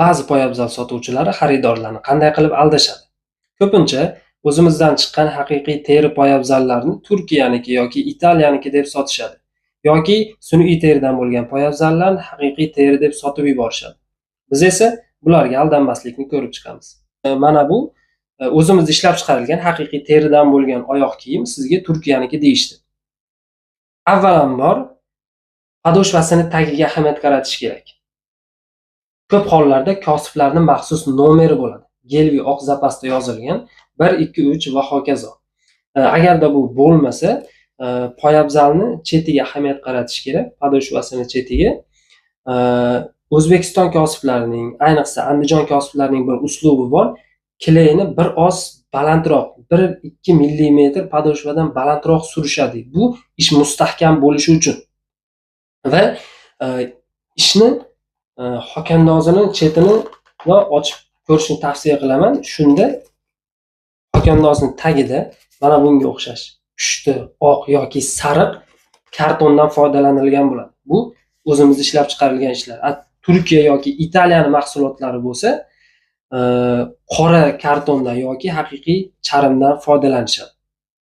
Ba'zi poyabzal sotuvchilari xaridorlarni qanday qilib aldashadi? Ko'pincha o'zimizdan chiqqan haqiqiy teri poyabzallarni Turkiyaniki yoki Italiyaniki deb sotishadi. Yoki sun'iy teridan bo'lgan poyabzallarni haqiqiy teri deb sotib yuborishadi. Biz esa bularga aldanmaslikni ko'rib chiqamiz. Mana bu o'zimizda ishlab chiqarilgan haqiqiy teridan bo'lgan oyoq kiyim sizga Turkiyaniki deyishdi. Avvalambor подошва sini tagiga ahamiyat qaratish kerak. Ko'p hollarda kosiblarning maxsus nomeri bo'ladi. Gelvi oq запас da yozilgan 1, 2, 3 va hokazo. Agarda bu bo'lmasa, poyabzalni chetiga ahamiyat qaratish kerak, подошва sini chetiga. O'zbekiston kosiblarining, ayniqsa Andijon kosiblarining bir uslubi bor. Клей ni bir oz balandroq, 1-2 millimetr подошва dan balandroq surishadi. Bu ish mustahkam bo'lishi uchun. Va ishni hokandozini chetini ochib ko'rishni tavsiya qilaman. Shunda hokandozni tagida mana bunga o'xshash pushti, oq yoki sariq kartondan foydalanilgan bo'ladi. Bu o'zimizda ishlab chiqarilgan ishlar. Turkiya yoki Italiyaning mahsulotlari bo'lsa, qora kartondan yoki haqiqiy charmdan foydalanishadi.